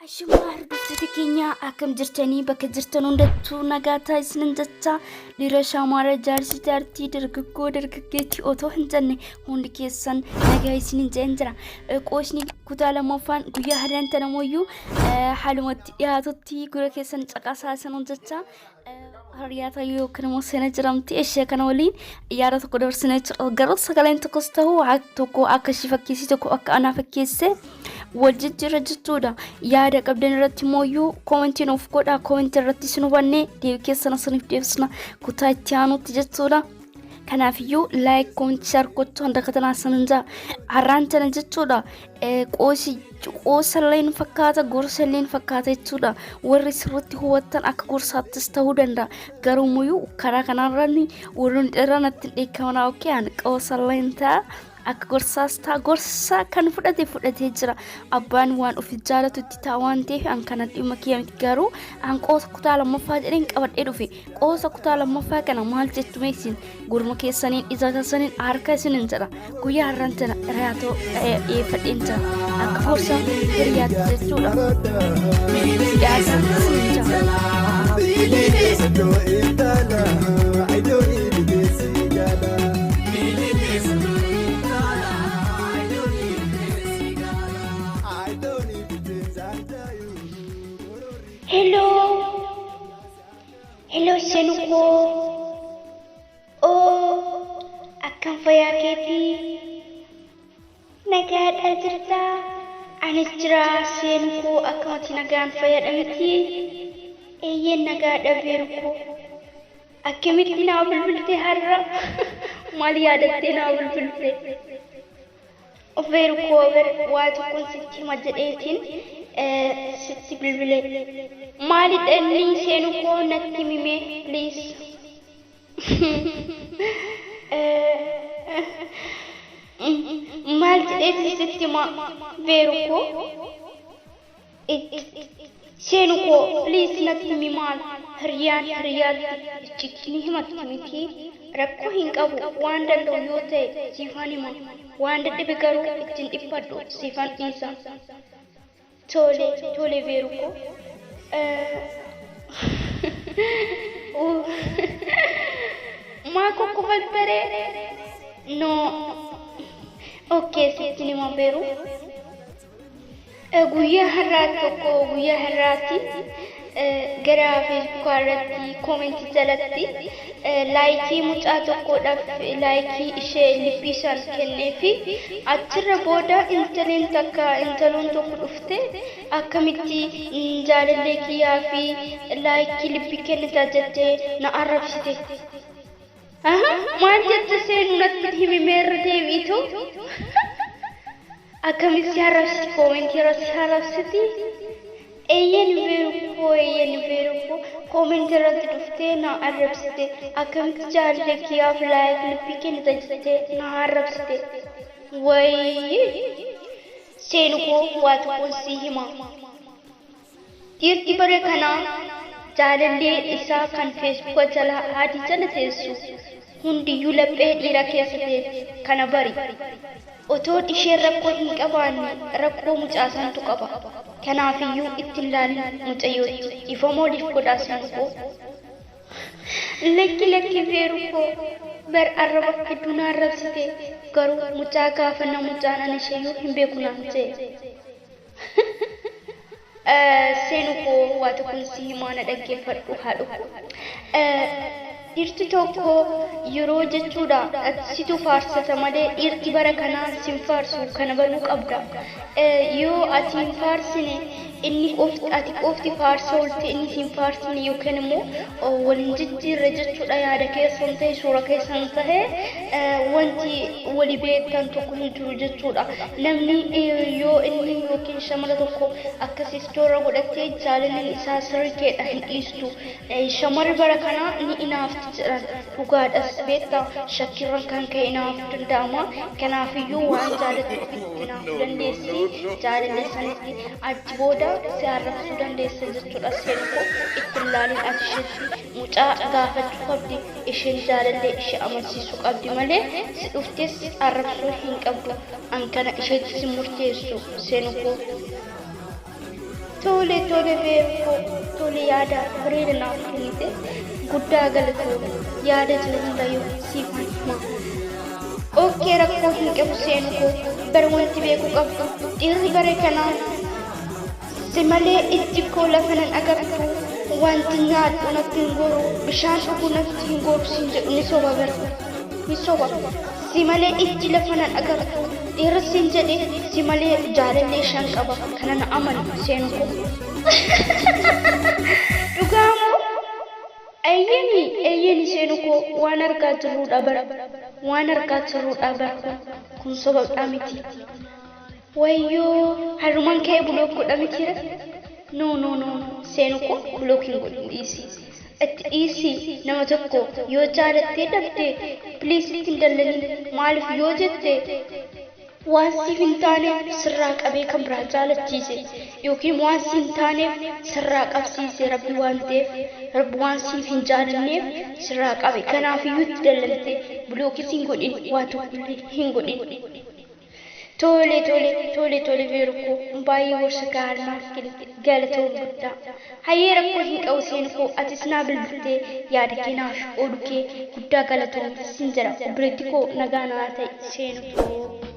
Ashumaa hordoftoota keenya akkam jirtanii bakka jirtan hundattuu nagaa taasisnan jecha dhiira shaamara jaarsi jaartii dargaggoo dargaggeettii otoo hin jenne hundi keessan nagaa isinin jeen jira. Qoosni kutaa lammaffaan guyyaa har'aan tanamoyyuu haalumatti dhiyaatutti gura keessan caqasaa isinan jecha Hiriyaa yookiin immoo seena jedhamti ishee kana waliin yaada tokko dabarsine jechuudha. Garuu sagaleen tokkos ta'u tokko akka ishii fakkeessi tokko akka anaa fakkeesse wal jijjiirra jechuudha. Yaada qabdan irratti immoo koomentii nuuf godha. Koomentii irratti isin hubanne deebii keessan isiniif deebisna kutaa itti aanutti jechuudha. Kanaafiyyuu laayik koomentii shaar gochuu hunda katanaa sanin jaa. Har'aan tana jechuudha. Qoosi qoosallee ni fakkaata gorsallee ni fakkaata jechuudha. Warri sirriitti hubattan akka gorsaattis ta'uu danda'a. Garuu muyyuu karaa kanarra warroonni irra natti hin dheekkamanaa okkee ani qoosallee hin ta'a. Akka gorsaas ta'a gorsa kan fudhate fudhatee jira. Abbaan waan ofi jaalatu itti ta'a waan ta'eef an kana dhimma kiyya miti garuu an qoosa kutaa lammaffaa jedheen qabadhee dhufe. Qoosa kutaa lammaffaa kana maal jettu mee isin gurma keessaniin ija keessaniin harka isinin jedha. Guyyaa har'aan tana hiriyaatoo dhiyeeffadheen jira. Akka gorsa hiriyaatti jechuudha. Dhiyaata isinin jira. Hello. Hello Senukoo. Oo akkam fayyaa keetii? Nagaadha jirtaa? Anis jira Seenukoo akkamati nagaan fayyaadha miti? Eeyyeen nagaadha Beerukoo. Akkamitti naa bilbilte har'a? Maal yaadattee naa bilbilte? Beerukoo ber waa tokkon sitti hima jedheetiin sitti bilbile. Maalidha inni Seenukoo natti himi mee please. Maal jedheetiin sitti hima Veerukoo? Seenukoo please natti himi maal hiriyaan hiriyaatti icciitii ni himatti mitii? Rakkoo hin qabu waan danda'u yoo ta'e siifan hima waan dadhabe garuu itti hin dhiphadhu siifan dhiisa. Tole tole Veerukoo. Maa kokkofaltaree? No. Okay sittin hima Veeru. Guyyaa har'aa tokko guyyaa har'aatti gara feesbuukaa irratti koomentii jalatti laayikii mucaa tokkodhaaf laayikii ishee lippii isaan kenneefi achirra booda intaleen takka intaloon tokko dhufte akkamitti jaalallee kiyyaa fi laayikii lippii kennita jettee na arrabsite. Maal jette seenu natti himi meerra deebiitu. Akkamitti si arrabsiti koomentii irratti si arrabsiti. Eeyyeen beekoo eeyyeen beekoo koomentii irratti dhuftee na arrabsite akkamitti jaalallee kiyyaaf laayik lippii kennita jettee na arrabsite. Wayii seenu koo waa tokkoon si hima. Dhiirti bara kanaa jaalallee isaa kan feesbuuka jalaa adii jala teessu hundiyyuu laphee dhiira keessa teetti kana bari. Otoon isheen rakkoo hin qabaanne rakkoo mucaa santu qaba. Kanaafiyyuu itti hin laalin mucayyootti. Dhiifama waliif godhaa Seenukoo. Lakki lakki Veerukoo bar arraba hedduu na arrabsite garuu mucaa gaafanna mucaan ani isheeyyuu hin beeku naan jee. Seenu koo waa tokkon si himaa na dhaggeeffadhu haadho koo. Dhiirti tokko yeroo jechuudha situ faarsata malee dhiirti bara kanaa sin faarsu kana baruu qabda. Yoo ati hin faarsine inni qofti ati qofti faarsa oolte inni sin faarsine yookaan immoo wal hin jijjiirre jechuudha yaada keessan ta'e suura keessan ta'e wanti wali beektan tokko hin jiru jechuudha. Namni yoo inni yookiin shamara tokko akkas istoora godhattee jaalalli isaa sirrii keedha hin dhiistu. Shamarri bara kanaa ni inaafti jedhan dhugaadhas beektaa shakkiirran kan ka'e inaafuu danda'ama. Kanaafiyyuu waan jaalattuuf itti inaafuu dandeessi jaalallee sanitti achi booda si arrabsuu dandeessa jechuudha seenukoo itti hin laalin ati isheetti mucaa gaafachuu qabdi isheen jaalallee ishee amansiisuu qabdi malee si dhuftees arrabsuu hin qabdu an kana isheetti si murteessu seenukoo. Tole tole Veerukoo tole yaada bareeda naaf kennite guddaa galatoomi yaada jiru hundayyuu siifan hima. Okkee rakkoo hin qabu seenu koo bar wanti beekuu qabdu dhiirri bara kanaa si malee ijji koo lafa nan agartu wanti nyaadhu natti hin goru bishaan dhugu natti hin goru siin jedhu ni soba bar ni soba si malee ijji lafa nan agartu dhiirri siin jedhe si malee jaalallee shan qaba kana na amani seenu koo. Dhugaa moo? Eeyyeni eeyyeni seenu koo waan argaa jirruudha bar waan argaa jirruudha bar kun kun sobadhaa miti. Wayyoo har'umaan ka'ee block godha mitiire? No no no no seenu koo block hin godhin dhiisi. Itti dhiisi nama tokko yoo jaalattee dhabde please itti hin dallanin maaliif yoo jette waan siif hin taane sirraa qabee kan biraa jaalachiise yookiin waan si hin taaneef sirraa qabsiise rabbi waan ta'eef rabbi waan siif hin jaalanneef sirraa qabe kanaafiyyuu itti dallante blockis hin godhin waa tokkollee hin godhin. Tole tole tole tole Veeru koo baay'ee gorsa gaarii naaf kennite galatoomi guddaa. Hayyee rakkoo hin qabu seenu koo atis naa bilbiltee yaada kee naaf qoodu kee guddaa galatoomi sin jedha obboleetti koo nagaa naa ta'i seenu koo.